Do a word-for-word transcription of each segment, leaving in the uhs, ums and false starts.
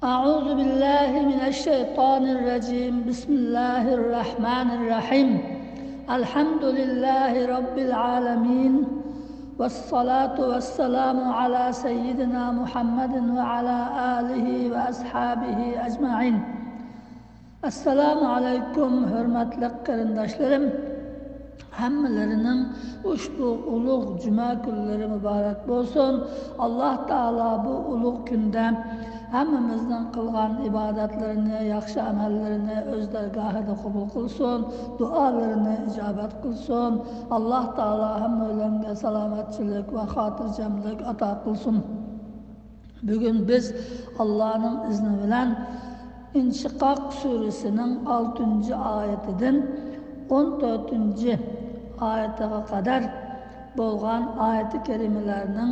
أعوذ بالله من الشيطان الرجيم. بسم الله الرحمن الرحيم. الحمد لله رب العالمين. والصلاة والسلام على سيدنا محمد وعلى آله وأصحابه أجمعين. ئەسسالامۇ ئەلەيكۇم، ھۆرمەتلىك قېرىنداشلىرىم. ھەممىلىرىنىڭ ئۇشبۇ ئۇلۇغ جۈمە كۈنلىرى مۇبارەك بولسۇن. ئاللاھ تائالا بۇ ئۇلۇغ كۈندە ھەممىمىزنىڭ قىلغان ئىبادەتلىرىنى، ياخشى ئەمەللىرىنى ئۆز دەرگاھىدا قوبۇل قىلسۇن، دۇئالىرىنى ئىجابەت قىلسۇن. ئاللاھ تائالا ھەممەيلەنگە سالامەتچىلىك ۋە خاتىرجەملىك ئاتا قىلسۇن. بۈگۈن بىز ئاللانىڭ ئىزنى بىلەن ئىنشىقاق سۈرىسىنىڭ ئالتىنچى ئايىتىدىن ئون تۆتىنچى ئايىتىغا قەدەر بولغان ئايىتى كەرىمىلەرنىڭ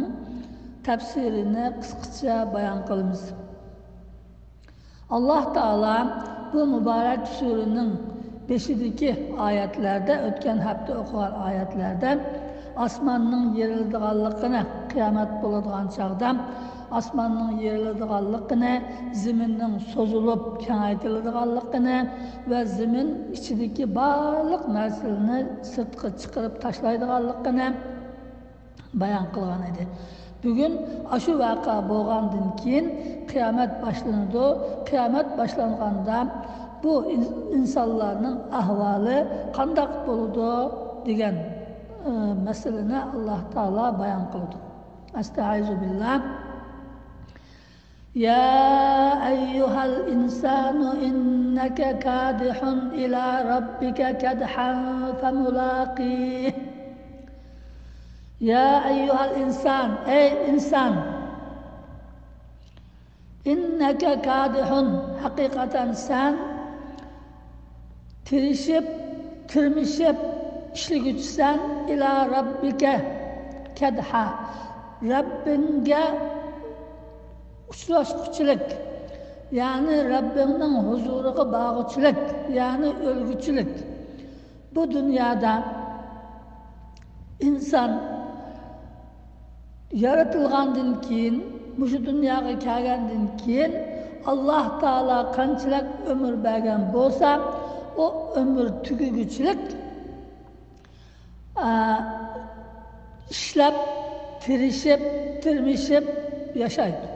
تەپسىرىنى قىسقىچە بايان قىلىمىز. ئاللاھ تائالا بۇ مۇبارەك سۈرىنىڭ بېشىدىكى ئايەتلەردە، ئۆتكەن ھەپتە ئوقۇغان ئايەتلەردە ئاسماننىڭ يېرىلىدىغانلىقىنى، قىيامەت بولىدىغان چاغدا ئاسماننىڭ يېرىلىدىغانلىقىنى، زېمىننىڭ سوزۇلۇپ كېڭەيتىلىدىغانلىقىنى ۋە زېمىن ئىچىدىكى بارلىق نەرسىلەرنى سىرتقا چىقىرىپ تاشلايدىغانلىقىنى بايان قىلغان ئىدى. بۈگۈن ئاشۇ ۋەقە بولغاندىن كېيىن قىيامەت باشلىنىدۇ. قىيامەت باشلانغاندا بۇ ئىن-، ئىنسانلارنىڭ ئەھۋالى قانداق بولىدۇ دېگەن، ئى، مەسىلىنى ئاللاھ تائالا بايان قىلىدۇ. ئەستەئىزۇ بىللاھ. يا أيها الإنسان إنك كادح إلى ربك كدحا فملاقيه. يا أيها الإنسان، ئەي ئىنسان، إنك كادح، ھەقىقەتەن سەن تىرىشىپ، تىرمىشىپ ئىشلىگۈچىسەن، إلى ربك كدحا، رەببىڭگە ئۇچراشقۇچىلىك، يەنى رەببىڭنىڭ ھۇزۇرىغا بارغۇچىلىك، يەنى ئۆلگۈچىلىك. بۇ دۇنيادا ئىنسان يارىتىلغاندىن كېيىن، مۇشۇ دۇنياغا كەلگەندىن كېيىن، ئاللاھ تائالا قانچىلىك ئۆمۈر بەرگەن بولسا، ئۇ ئۆمۈر تۈگىگۈچىلىك، ئە، ئىشلەپ، تىرىشىپ، تىرمىشىپ ياشايدۇ.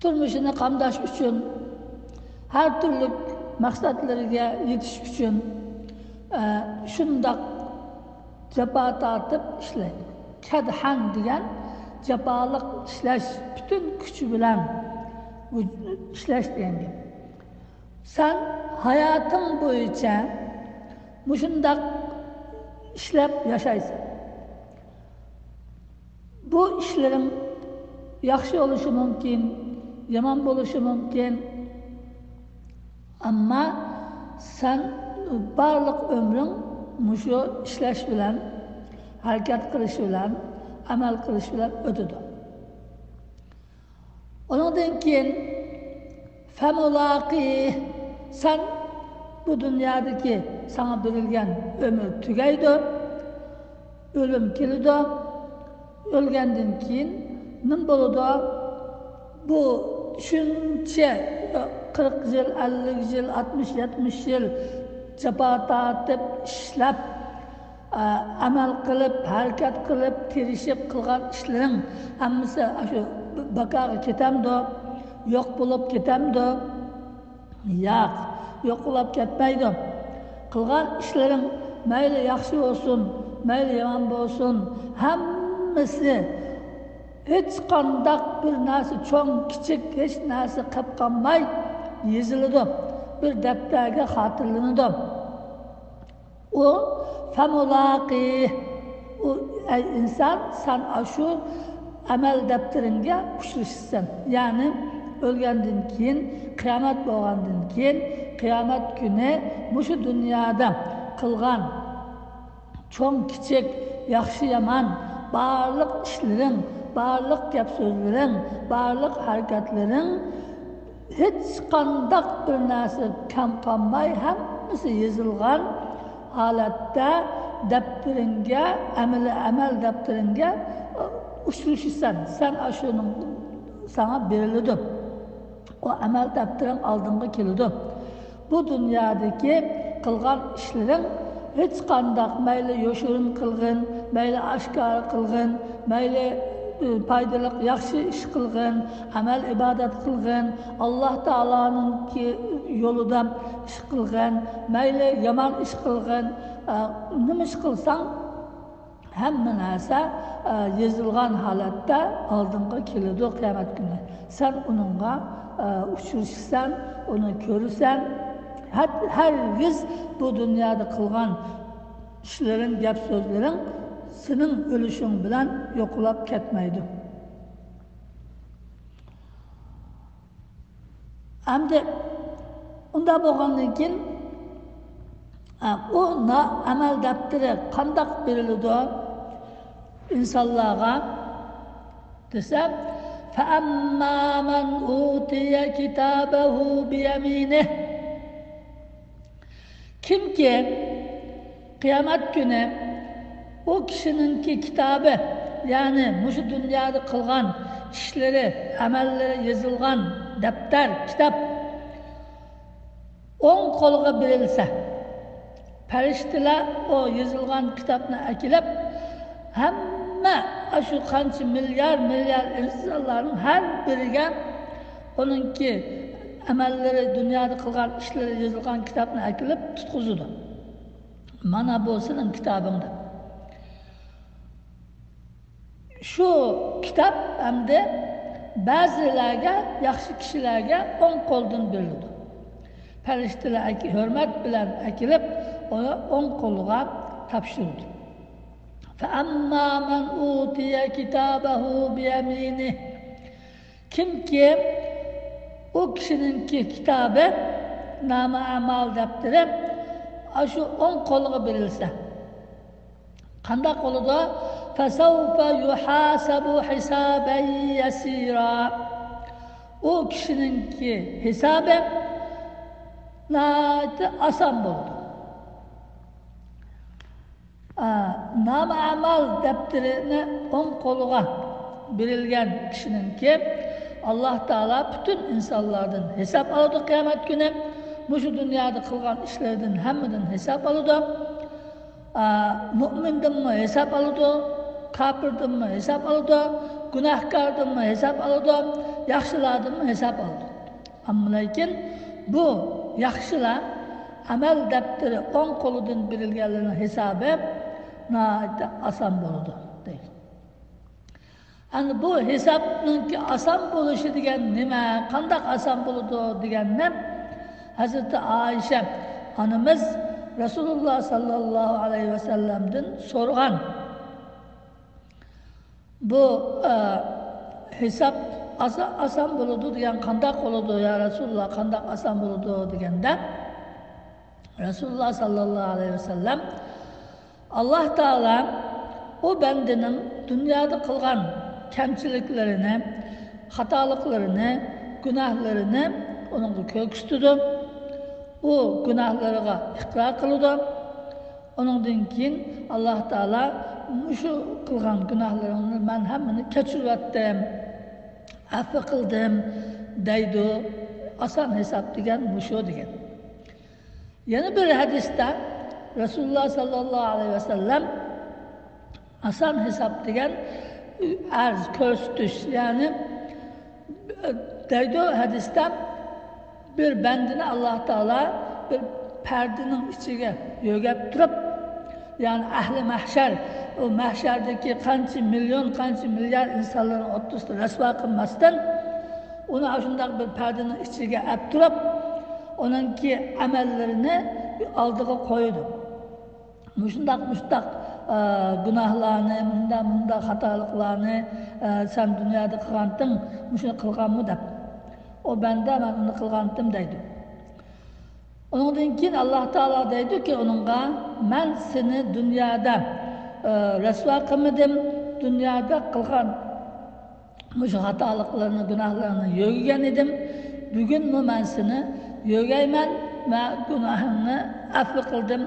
تۇرمۇشىنى قامداش ئۈچۈن، ھەر تۈرلۈك مەقسەتلىرىگە يېتىش ئۈچۈن، ئە، شۇنداق جاپا تارتىپ ئىشلەيدۇ. كەدھەن دېگەن جاپالىق ئىشلەش، پۈتۈن كۈچى بىلەن ئىشلەش دېگەن گەپ. سەن ھاياتىڭ بويىچە مۇشۇنداق ئىشلەپ ياشايسەن. بۇ ئىشلىرىڭ ياخشى بولۇشى مۇمكىن، يامان بولۇشى مۇمكىن. ئەمما سەن بارلىق ئۆمرۈڭ مۇشۇ ئىشلەش بىلەن، ھەرىكەت قىلىش بىلەن، ئەمەل قىلىش بىلەن ئۆتىدۇ. ئۇنىڭدىن كېيىن فەمۇلاقىھ، سەن بۇ دۇنيادىكى ساڭا بېرىلگەن ئۆمۈر تۈگەيدۇ، ئۆلۈم كېلىدۇ. ئۆلگەندىن كېيىن نېمە بولىدۇ؟ بۇ شۇنچە قىرىق يىل، ئەللىك يىل، ئاتمىش، يەتمىش يىل جاپا تارتىپ، ئىشلەپ، ئە، ئەمەل قىلىپ، ھەرىكەت قىلىپ، تىرىشىپ قىلغان ئىشلىرىڭ ھەممىسى ئاشۇ باكاغا كېتەمدۇ؟ يوق بولۇپ كېتەمدۇ؟ ياق، يوق بولۇپ كەتمەيدۇ. قىلغان ئىشلىرىڭ مەيلى ياخشى بولسۇن، مەيلى يامان بولسۇن، ھەممىسى، ھېچقانداق بىر نەرسە، چوڭ، كىچىك، ھېچ نەرسە قېلىپ قالماي يېزىلىدۇ. بىر دەپتەرگە خاتىرىلىنىدۇ. ئۇ فەمۇلاقىھ. ئۇ، ئەي ئىنسان، سەن ئاشۇ ئەمەل دەپتىرىڭگە ئۇچرىشىسەن. يەنى ئۆلگەندىن كېيىن، قىيامەت بولغاندىن كېيىن، قىيامەت كۈنى مۇشۇ دۇنيادا قىلغان چوڭ، كىچىك، ياخشى، يامان، بارلىق ئىشلىرىڭ، بارلىق گەپ سۆزلىرىڭ، بارلىق ھەرىكەتلىرىڭ، ھېچقانداق بىر نەرسە كەم قالماي، ھەممىسى يېزىلغان ھالەتتە دەپتىرىڭگە، ئەمەلىي ئەمەل دەپتىرىڭگە ئۇچرىشىسەن. سەن ئاشۇنىڭ ساڭا بېرىلىدۇ. ئۇ ئەمەل دەپتىرىڭ ئالدىڭغا كېلىدۇ. بۇ دۇنيادىكى قىلغان ئىشلىرىڭ ھېچقانداق، مەيلى يوشۇرۇن قىلغىن، مەيلى ئاشكارا قىلغىن، مەيلى، ئى، پايدىلىق ياخشى ئىش قىلغىن، ئەمەل ئىبادەت قىلغىن، ئاللاھ تائالانىڭكى يولىدا ئىش قىلغىن، مەيلى يامان ئىش قىلغىن، ئە، نېمە ئىش قىلساڭ، ھەممە نەرسە، ئە، يېزىلغان ھالەتتە ئالدىڭغا كېلىدۇ قىيامەت كۈنى. سەن ئۇنىڭغا، ئە، ئۇچرىشىسەن، ئۇنى كۆرىسەن. ھەر-، ھەرگىز بۇ دۇنيادا قىلغان ئىشلىرىڭ، گەپ سۆزلىرىڭ سېنىڭ ئۆلۈشۈڭ بىلەن يوقىلاپ كەتمەيدۇ. ئەمدى ئۇنداق بولغاندىن كېيىن، ئە، ئۇ نا-، ئەمەل دەپتىرى قانداق بېرىلىدۇ ئىنسانلارغا دېسە، فَأَمَّا مَنْ أُوتِيَ كِتَابَهُ بِيَمِينِهِ. كىمكى قىيامەت كۈنى ئۇ كىشىنىڭكى كىتابى، يەنى مۇشۇ دۇنيادا قىلغان ئىشلىرى، ئەمەللىرى يېزىلغان دەپتەر، كىتاب ئوڭ قولىغا بېرىلسە، پەرىشتىلەر ئۇ يېزىلغان كىتابنى ئەكېلىپ، ھەممە ئاشۇ قانچە مىليار، مىليار ئىنسانلارنىڭ ھەر بىرىگە ئۇنىڭكى ئەمەللىرى، دۇنيادا قىلغان ئىشلىرى يېزىلغان كىتابنى ئەكېلىپ تۇتقۇزىدۇ. مانا بۇ سېنىڭ كىتابىڭ دەپ. شۇ كىتاب ئەمدى بەزىلەرگە، ياخشى كىشىلەرگە ئوڭ قولدىن بېرىلىدۇ. پەرىشتىلەر ئەك-، ھۆرمەت بىلەن ئەكېلىپ، ئۇنى ئوڭ قولىغا تاپشۇرىدۇ. فَأَمَّا مَنْ أُوتِيَ كِتَابَهُ بِيَمِينِهِ. كىمكى ئۇ كىشىنىڭكى كىتابى، نامە ئەمال دەپتىرى ئاشۇ ئوڭ قولىغا بېرىلسە، قانداق بولىدۇ؟ فَسَوْفَ يُحَاسَبُ حِسَابًا يَسِيرًا. ئۇ كىشىنىڭكى ھېسابى ناھايىتى ئاسان بولىدۇ. ئا، نامە ئەمال دەپتىرىنى ئوڭ قولىغا بېرىلگەن كىشىنىڭكى، ئاللاھ تائالا پۈتۈن ئىنسانلاردىن ھېساب ئالىدۇ قىيامەت كۈنى. مۇشۇ دۇنيادا قىلغان ئىشلىرىدىن ھەممىدىن ھېساب ئالىدۇ. ئا، مۇئمىندىنمۇ ھېساب ئالىدۇ، كاپىردىنمۇ ھېساب ئالىدۇ، گۇناھكاردىنمۇ ھېساب ئالىدۇ، ياخشىلاردىنمۇ ھېساب ئالىدۇ. ئەمما لېكىن بۇ ياخشىلار ئەمەل دەپتىرى ئوڭ قولىدىن بېرىلگەنلىرىنىڭ ھېسابى ناھايىتى ئاسان بولىدۇ، دەيدۇ. ئەمدى بۇ ھېسابنىڭكى ئاسان بولۇشى دېگەن نېمە؟ قانداق ئاسان بولىدۇ دېگەندە، ھەزرىتى ئائىشە ئانىمىز رەسۇلۇللاھ ساللاللاھۇ ئەلەيھى ۋەسەللەمدىن سورىغان. بۇ، ئە، ھېساب ئاسا-، ئاسان بولىدۇ دېگەن، قانداق بولىدۇ يا رەسۇلۇللاھ، قانداق ئاسان بولىدۇ دېگەندە، رەسۇلۇللاھ ساللاللاھۇ ئەلەيھى ۋەسەللەم، ئاللاھ تائالا ئۇ بەندىنىڭ دۇنيادا قىلغان كەمچىلىكلىرىنى، خاتالىقلىرىنى، گۇناھلىرىنى ئۇنىڭغا كۆرسىتىدۇ. ئۇ گۇناھلىرىغا ئىقرار قىلىدۇ. ئۇنىڭدىن كېيىن ئاللاھ تائالا مۇشۇ قىلغان گۇناھلىرىڭنى مەن ھەممىنى كەچۈرۈۋەتتىم، ئەپۇ قىلدىم دەيدۇ. ئاسان ھېساب دېگەن مۇشۇ دېگەن. يەنە بىر ھەدىستە رەسۇلۇللاھ ساللاللاھۇ ئەلەيھى ۋەسەللەم ئاسان ھېساب دېگەن ئەرز كۆرسىتىش، يەنى دەيدۇ ھەدىستە، بىر بەندىنى ئاللاھ تائالا بىر پەردىنىڭ ئىچىگە يۆگەپ تۇرۇپ، يەنى ئەھلى مەھشەر، ئۇ مەھشەردىكى قانچە مىليون، قانچە مىليار ئىنسانلارنىڭ ئوتتۇرىسىدا رەسۋا قىلماستىن، ئۇنى ئاشۇنداق بىر پەردىنىڭ ئىچىگە ئەپ تۇرۇپ، ئۇنىڭكى ئەمەللىرىنى ئالدىغا قويىدۇ. مۇشۇنداق، مۇشۇنداق، ئە، گۇناھلارنى، مۇنداق، مۇنداق خاتالىقلارنى، ئە، سەن دۇنيادا قىلغانتىڭ، مۇشۇنى قىلغانمۇ دەپ. ئۇ بەندە، مەن ئۇنى قىلغانتىم دەيدۇ. ئۇنىڭدىن كېيىن ئاللاھ تائالا دەيدۇكى ئۇنىڭغا، مەن سېنى دۇنيادا، ئە، رەسۋا قىلمىدىم، دۇنيادا قىلغان مۇشۇ خاتالىقلىرىنى، گۇناھلىرىنى يۆگىگەن ئىدىم. بۈگۈنمۇ مەن سېنى يۆگەيمەن ۋە گۇناھىڭنى ئەپۇ قىلدىم،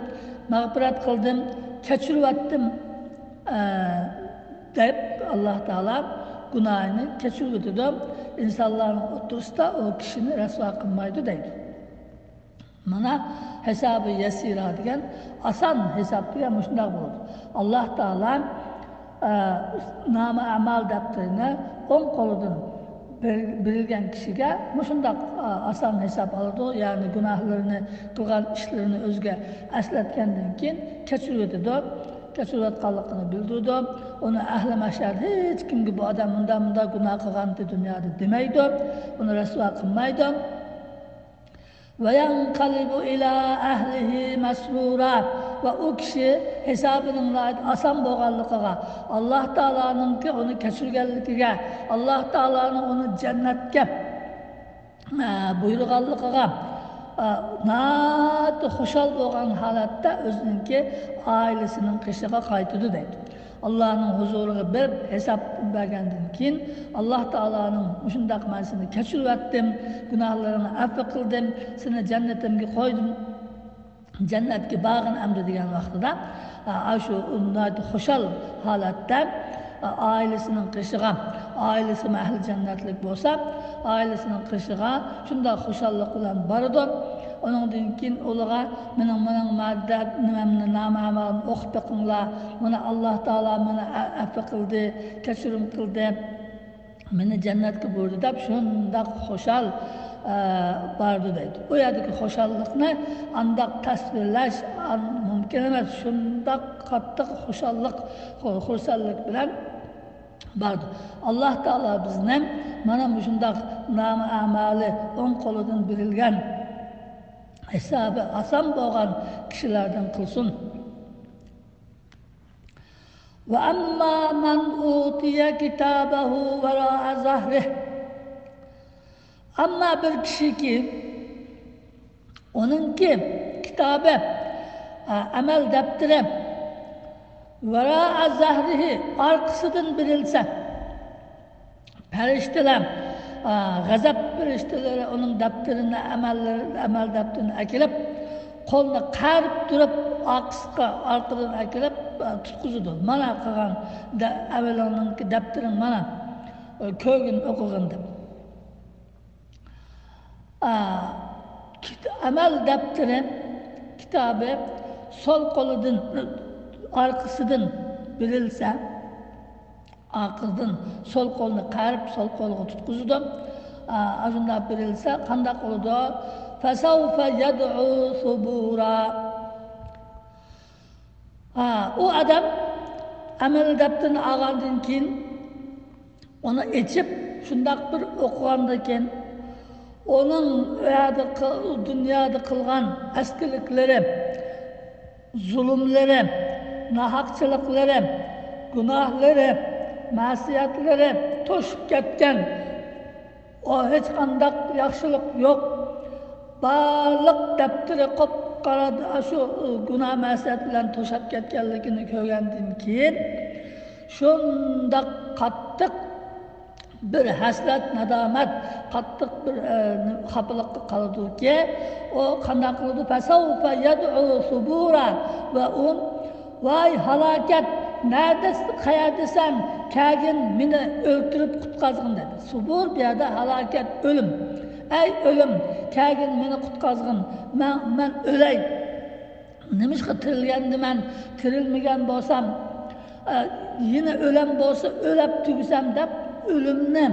مەغپىرەت قىلدىم، كەچۈرۈۋەتتىم، ئە، دەپ ئاللاھ تائالا گۇناھىنى كەچۈرۈۋېتىدۇ. ئىنسانلارنىڭ ئوتتۇرىسىدا ئۇ كىشىنى رەسۋا قىلمايدۇ دەيدۇ. مانا ھېسابى يەسىرا دېگەن، ئاسان ھېساب دېگەن مۇشۇنداق بولىدۇ. ئاللاھ تائالا، ئە، نامە ئەمال دەپتىرىنى ئوڭ قولىدىن بېر-، بېرىلگەن كىشىگە مۇشۇنداق، ئە، ئاسان ھېساب ئالىدۇ. يەنى گۇناھلىرىنى، قىلغان ئىشلىرىنى ئۆزىگە ئەسلەتكەندىن كېيىن كەچۈرۈۋېتىدۇ. كەچۈرۈۋاتقانلىقىنى بىلدۈرىدۇ. ئۇنى ئەھلى مەھشەر ھېچكىمگە، بۇ ئادەم مۇنداق، مۇنداق گۇناھ قىلغانتى دۇنيادا دېمەيدۇ. ئۇنى رەسۋا قىلمايدۇ. وَيَنْقَلِبُ إِلَى أَهْلِهِ مَسْرُورًا. ۋە ئۇ كىشى ھېسابىنىڭ ناھايىتى ئاسان بولغانلىقىغا، ئاللاھ تائالانىڭكى ئۇنى كەچۈرگەنلىكىگە، ئاللاھ تائالانىڭ ئۇنى جەننەتكە، ئە، بۇيرۇغانلىقىغا، ئە، ناھايىتى خۇشال بولغان ھالەتتە ئۆزىنىڭكى ئائىلىسىنىڭ قېشىغا قايتىدۇ دەيدۇ. ئاللاھنىڭ ھۇزۇرىغا بېرىپ ھېساب بەرگەندىن كېيىن، ئاللاھ تائالانىڭ مۇشۇنداق، مەن سېنى كەچۈرۈۋەتتىم، گۇناھلىرىڭنى ئەپۇ قىلدىم، سېنى جەننىتىمگە قويدۇم، جەننەتكە بارغىن ئەمدى دېگەن ۋاقتىدا، ئاشۇ ناھايىتى خۇشال ھالەتتە ئائىلىسىنىڭ قېشىغا، ئائىلىسىمۇ ئەھلى جەننەتلىك بولسا، ئائىلىسىنىڭ قېشىغا شۇنداق خۇشاللىق بىلەن بارىدۇ. ئۇنىڭدىن كېيىن ئۇلارغا، مېنىڭ، مېنىڭ ماددە نېمەمنى، نامە ئەمالىمنى ئوقۇپ بېقىڭلار، مانا ئاللاھ تائالا مېنى ئە-، ئەپۇ قىلدى، كەچۈرۈم قىلدى، مېنى جەننەتكە بۇيرۇدى دەپ شۇنداق خۇشال، ئە، بارىدۇ دەيدۇ. ئۇ يەردىكى خۇشاللىقنى ئانداق تەسۋىرلەش ئان-، مۇمكىن ئەمەس. شۇنداق قاتتىق خۇشاللىق، خۇ-، خۇرسەنلىك بىلەن بارىدۇ. ئاللاھ تائالا بىزنى مانا مۇشۇنداق نامە ئەمالى ئوڭ قولىدىن بېرىلگەن، ھېسابى ئاسان بولغان كىشىلەردىن قىلسۇن. وَأَمَّا مَنْ أُوتِيَ كِتَابَهُ وَرَاءَ ظَهْرِهِ. ئەمما بىر كىشىكى، ئۇنىڭكى كىتابى، ئە، ئەمەل دەپتىرى، وَرَاءَ ظَهْرِهِ، ئارقىسىدىن بېرىلسە، پەرىشتىلەر، ئا، غەزەپ پەرىشتىلىرى ئۇنىڭ دەپتىرىنى، ئەمەللىرى، ئەمەل دەپتىرىنى ئەكېلىپ، قولىنى قەرىپ تۇرۇپ، ئارقىسىغا، ئارقىدىن ئەكېلىپ، ئا، تۇتقۇزىدۇ. مانا قىلغان دە-، ئەمىلىڭنىڭكى دەپتىرىڭ مانا، ئا، كۆرگىن، ئوقۇغىن دەپ. ئا، كىت-، ئەمەل دەپتىرى، كىتابى سول قولىدىن، ئارقىسىدىن بېرىلسە، ئارقىدىن سول قولىنى قەرىپ، سول قولىغا تۇتقۇزىدۇ. ئا، ئاشۇنداق بېرىلسە، قانداق بولىدۇ؟ فَسَوْفَ يَدْعُو ثُبُورًا. ھا، ئۇ ئادەم ئەمەل دەپتىرىنى ئالغاندىن كېيىن، ئۇنى ئېچىپ، شۇنداق بىر ئوقۇغاندىكىن، ئۇنىڭ ئۇ يەردە قىل-، دۇنيادا قىلغان ئەسكىلىكلىرى، زۇلۇملىرى، ناھەقچىلىقلىرى، گۇناھلىرى، مەسىيەتلىرى توشۇپ كەتكەن. ئۇ ھېچقانداق ياخشىلىق يوق. بارلىق دەپتىرى قۇپقارا، ئاشۇ گۇناھ مەسىيەت بىلەن توشاپ كەتكەنلىكىنى كۆرگەندىن كېيىن، شۇنداق قاتتىق بىر ھەسرەت، نادامەت، قاتتىق بىر، ئە، خاپىلىققا قالىدۇكى، ئۇ قانداق قىلىدۇ؟ فَسَوْفَ يَدْعُو ثُبُورًا. ۋە ئۇ، ۋاي ھالاكەت، نەدە، قەيەردىسەن؟ كەلگىن مېنى ئۆلتۈرۈپ قۇتقازغىن، دېدى. سۇبۇر بۇ يەردە ھالاكەت، ئۆلۈم. ئەي ئۆلۈم، كەلگىن مېنى قۇتقازغىن، مەن، مەن ئۆلەي. نېمىشقا تىرىلگەندە مەن تىرىلمىگەن بولسام، ئە، يەنە ئۆلەم بولسا ئۆلەپ تۈگىسەم دەپ ئۆلۈمنى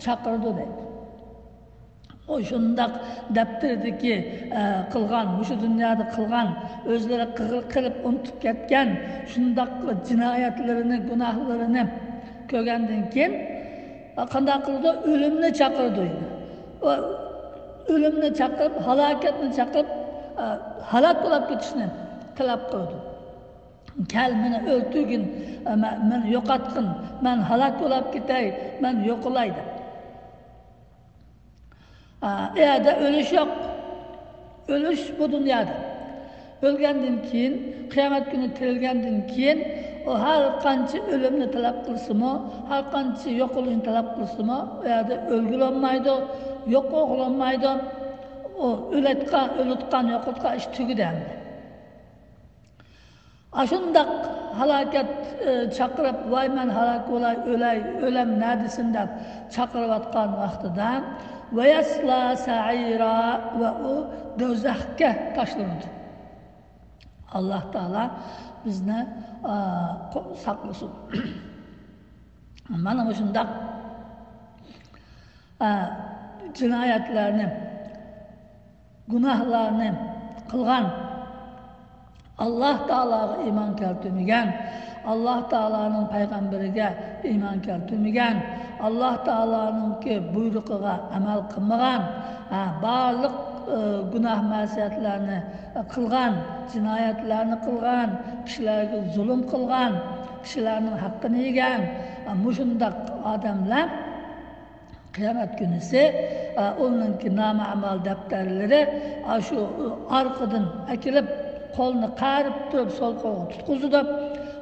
چاقىرىدۇ دەيدۇ. ئۇ شۇنداق دەپتىرىدىكى، ئە، قىلغان، مۇشۇ دۇنيادا قىلغان، ئۆزلىرى قىغ-، قىلىپ ئۇنتۇپ كەتكەن شۇنداق جىنايەتلىرىنى، گۇناھلىرىنى كۆرگەندىن كېيىن، ئە، قانداق قىلىدۇ؟ ئۆلۈمنى چاقىرىدۇ. ئۇ ئۆلۈمنى چاقىرىپ، ھالاكەتنى چاقىرىپ، ئە، ھالاك بولاپ كېتىشنى تەلەپ قىلىدۇ. كەل، مېنى ئۆلتۈرگىن، ئە، مە-، مېنى يوقاتقىن، مەن ھالاك بولاپ كېتەي، مەن يوقىلاي دەپ. ئا، ئۇ يەردە ئۆلۈش يوق. ئۆلۈش بۇ دۇنيادا. ئۆلگەندىن كېيىن، قىيامەت كۈنى تىرىلگەندىن كېيىن، ئۇ ھەر قانچە ئۆلۈمنى تەلەپ قىلسىمۇ، ھەر قانچە يوقىلىشنى تەلەپ قىلسىمۇ، ئۇ يەردە ئۆلگىلى بولمايدۇ، يوق بولغىلى بولمايدۇ. ئۇ ئۆلەتقان، ئۆلۈتقان، يوقىتقان ئىش تۈگىدى ئەمدى. ئاشۇنداق ھالاكەت، ئى، چاقىرىپ، ۋاي، مەن ھالاك بولاي، ئۆلەي، ئۆلەم نەدىسىن دەپ چاقىرىۋاتقان ۋاقتىدا، ۋەيەسلا سەئىرا، ۋە ئۇ دوزاخقا تاشلىنىدۇ. ئاللاھ تائالا بىزنى، ئا، قو-، ساقلىسۇن. مانا مۇشۇنداق، ئا، جىنايەتلەرنى، گۇناھلارنى قىلغان، ئاللاھ تائالاغا ئىمان كەلتۈرمىگەن، ئاللاھ تائالانىڭ پەيغەمبىرىگە ئىمان كەلتۈرمىگەن، ئاللاھ تائالانىڭكى بۇيرۇقىغا ئەمەل قىلمىغان، ھە، بارلىق، ئى، گۇناھ مەسىيەتلەرنى قىلغان، جىنايەتلەرنى قىلغان، كىشىلەرگە زۇلۇم قىلغان، كىشىلەرنىڭ ھەققىنى يېگەن، ھە، مۇشۇنداق ئادەملەر قىيامەت كۈنىسى، ئا، ئۇنىڭكى نامە ئەمەل دەپتەرلىرى، ئا، شۇ، ئارقىدىن ئەكېلىپ، قولنى قايرىپ تۇرۇپ، سول قولغا تۇتقۇزىدۇ.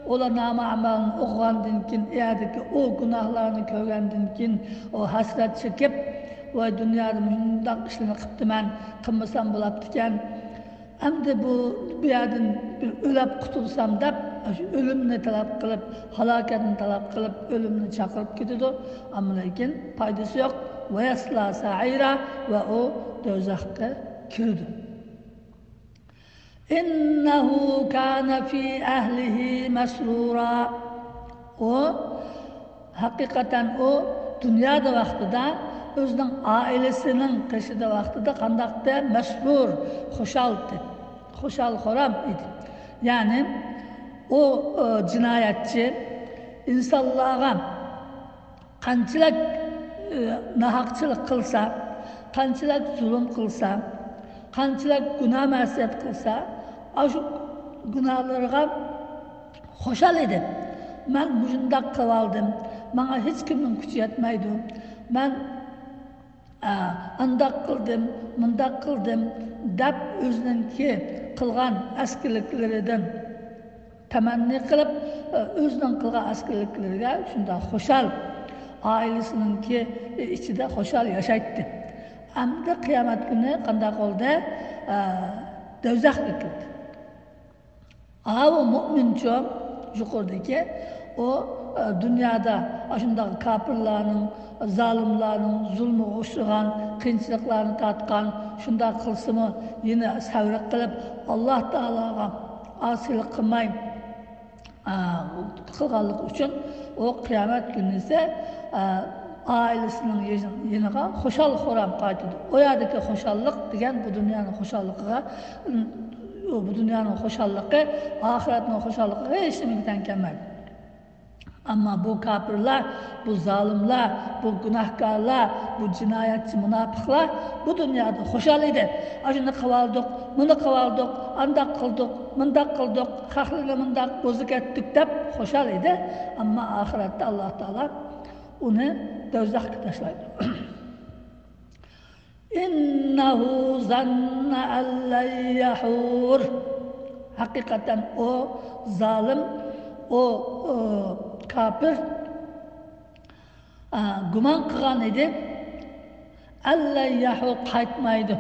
ئۇلار نامە ئەمەلنى ئوقۇغاندىن كېيىن، ئۇ يەردىكى ئۇ گۇناھلارنى كۆرگەندىن كېيىن، ئۇ ھەسرەت چېكىپ، ۋاي، دۇنيادا مۇنداق ئىشلارنى قىپتىمەن، قىلمىسام بولاپتىكەن. ئەمدى بۇ، بۇ يەردىن بىر ئۆلۈپ قۇتۇلسام دەپ، شۇ ئۆلۈمنى تەلەپ قىلىپ، ھالاكەتنى تەلەپ قىلىپ، ئۆلۈمنى چاقىرىپ كېتىدۇ. ئەمما لېكىن پايدىسى يوق. ۋەيەسلا سەئىرا، ۋە ئۇ دوزاخقا كىرىدۇ. ئىننەھۇ كانە فى ئەھلىھى مەسرۇرا. ئۇ ھەقىقەتەن ئۇ دۇنيادا ۋاقتىدا ئۆزىنىڭ ئائىلىسىنىڭ قېشىدا ۋاقتىدا قانداقتى؟ مەسرۇر، خۇشالتى، خۇشال-خۇرام ئىدى. يەنى ئۇ، ئۇ جىنايەتچى ئىنسانلارغا قانچىلىك، ئۇ، ناھەقچىلىك قىلسا، قانچىلىك زۇلۇم قىلسا، قانچىلىك گۇناھ مەسىيەت قىلسا، ئاشۇ گۇناھلىرىغا خۇشال ئىدى. مەن مۇشۇنداق قىلىۋالدىم، ماڭا ھېچكىمنىڭ كۈچى يەتمەيدۇ، مەن، ئا، ئانداق قىلدىم، مۇنداق قىلدىم دەپ ئۆزىنىڭكى قىلغان ئەسكىلىكلىرىدىن تەمەننى قىلىپ، ئۆزىنىڭ قىلغان ئەسكىلىكلىرىگە شۇنداق خۇشال، ئائىلىسىنىڭكى ئىچىدە خۇشال ياشايتتى. ئەمدى قىيامەت كۈنى قانداق بولدى؟ ئا، دوزاخقا كىردى. ئاۋۇ مۇئمىنچۇ، يۇقىرىدىكى، ئۇ، ئە، دۇنيادا ئاشۇنداق كاپىرلارنىڭ، زالىملارنىڭ زۇلمىغا ئۇچرىغان، قىيىنچىلىقلارنى تارتقان، شۇنداق قىلسىمۇ يەنە سەۋر قىلىپ، ئاللاھ تائالاغا ئاسىيلىق قىلماي، ئە، قىلغانلىقى ئۈچۈن ئۇ قىيامەت كۈنىسى، ئە، ئائىلىسىنىڭ يېنىغا خۇشال-خۇرام قايتىدۇ. ئۇ يەردىكى خۇشاللىق دېگەن بۇ دۇنيانىڭ خۇشاللىقىغا، بۇ دۇنيانىڭ خۇشاللىقى ئاخىرەتنىڭ خۇشاللىقىغا ھېچنېمىگە تەڭ كەلمەيدۇ. ئەمما بۇ كاپىرلار، بۇ زالىملار، بۇ گۇناھكارلار، بۇ جىنايەتچى مۇناپىقلار بۇ دۇنيادا خۇشال ئىدى. ئاشۇنى قىلىۋالدۇق، مۇنى قىلىۋالدۇق، ئانداق قىلدۇق، مۇنداق قىلدۇق، خەقلەرنى مۇنداق بۇزۇپ كەتتۇق دەپ خۇشال ئىدى. ئەمما ئاخىرەتتە ئاللاھ تائالا ئۇنى دوزاخقا تاشلايدۇ. ئىننەھۇ زەننە ئەللەن يەھۇر. ھەقىقەتەن ئۇ زالىم، ئۇ، ئۇ كاپىر، ئا، گۇمان قىلغان ئىدى، ئەللەن يەھۇر، قايتمايدۇ.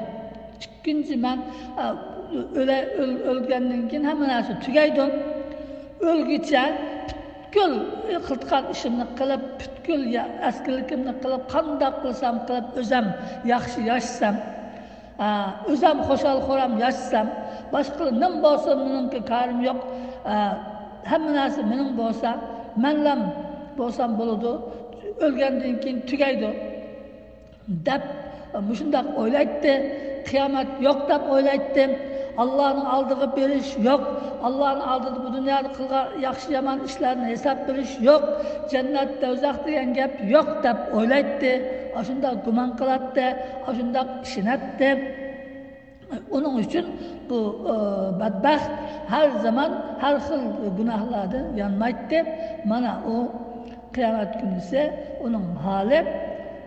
ئىككىنچى مەن، ئا، ئۆلە-، ئۆل-، ئۆلگەندىن كېيىن ھەممە نەرسە تۈگەيدۇ. ئۆلگۈچە پۈتكۈل قىلىدىغان ئىشىمنى قىلىپ، پۈتكۈل يا-، ئەسكىلىكىمنى قىلىپ، قانداق قىلسام قىلىپ، ئۆزەم ياخشى ياشىسام، ئا، ئۆزەم خۇشال-خۇرام ياشىسام، باشقىلار نېمە بولسۇن، مېنىڭكى كارىم يوق. ئا، ھەممە نەرسە مېنىڭ بولسا، مەنلەم بولسام بولىدۇ. ئۆلگەندىن كېيىن تۈگەيدۇ. دەپ مۇشۇنداق ئويلايتتى. قىيامەت يوق دەپ ئويلايتتى. ئاللانىڭ ئالدىغا بېرىش يوق. ئاللانىڭ ئالدىدا بۇ دۇنيادا قىلغان ياخشى يامان ئىشلارنى ھېساب بېرىش يوق. جەننەت، دوزاخ دېگەن گەپ يوق دەپ ئويلايتتى. ئاشۇنداق گۇمان قىلاتتى، ئاشۇنداق ئىشىنەتتى. ئۇنىڭ ئۈچۈن بۇ، ئى، بەدبەخت ھەر زامان ھەر خىل گۇناھلاردىن يانمايتتى. مانا ئۇ قىيامەت كۈنىسى ئۇنىڭ ھالى،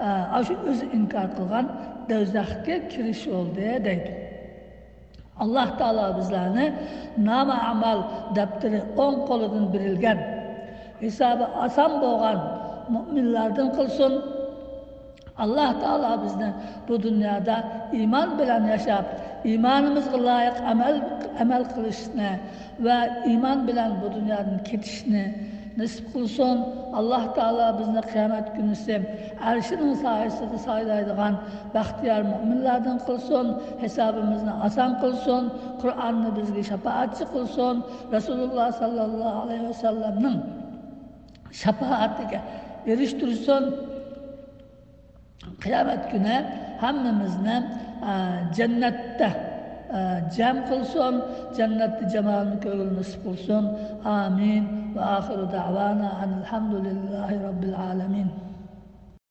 ئە، ئاشۇ ئۆزى ئىنكار قىلغان دوزاخقا كىرىش بولدى دەيدۇ. ئاللاھ تائالا بىزلەرنى نامە ئەمەل دەپتىرى ئوڭ قولىدىن بېرىلگەن، ھېسابى ئاسان بولغان مۇئمىنلاردىن قىلسۇن. ئاللاھ تائالا بىزنى بۇ دۇنيادا ئىمان بىلەن ياشاپ، ئىمانىمىزغا لايىق ئەمەل، ئەمەل قىلىشنى ۋە ئىمان بىلەن بۇ دۇنيادىن كېتىشنى نېسىپ قىلسۇن. ئاللاھ تائالا بىزنى قىيامەت كۈنىسى ئەرشىنىڭ سايىسىدا سايلايدىغان بەختىيار مۆمىنلەردىن قىلسۇن، ھېسابىمىزنى ئاسان قىلسۇن، قۇرئاننى بىزگە شاپائەتچى قىلسۇن، رەسۇلۇللاھ ساللاللاھۇ ئەلەيھى ۋەسەللەمنىڭ شاپائەتىگە ئېرىشتۈرسۇن. قىيامەت كۈنى ھەممىمىزنى، ئە، جەننەتتە، ئە، جەم قىلسۇن، جەننەتتە جامالىنى كۆرگىلى نېسىپ قىلسۇن. ئامىن. ۋە ئاخىرۇ دەئۋانا ئەنىل ھەمدۇلىللاھى رەببىل ئالەمىن.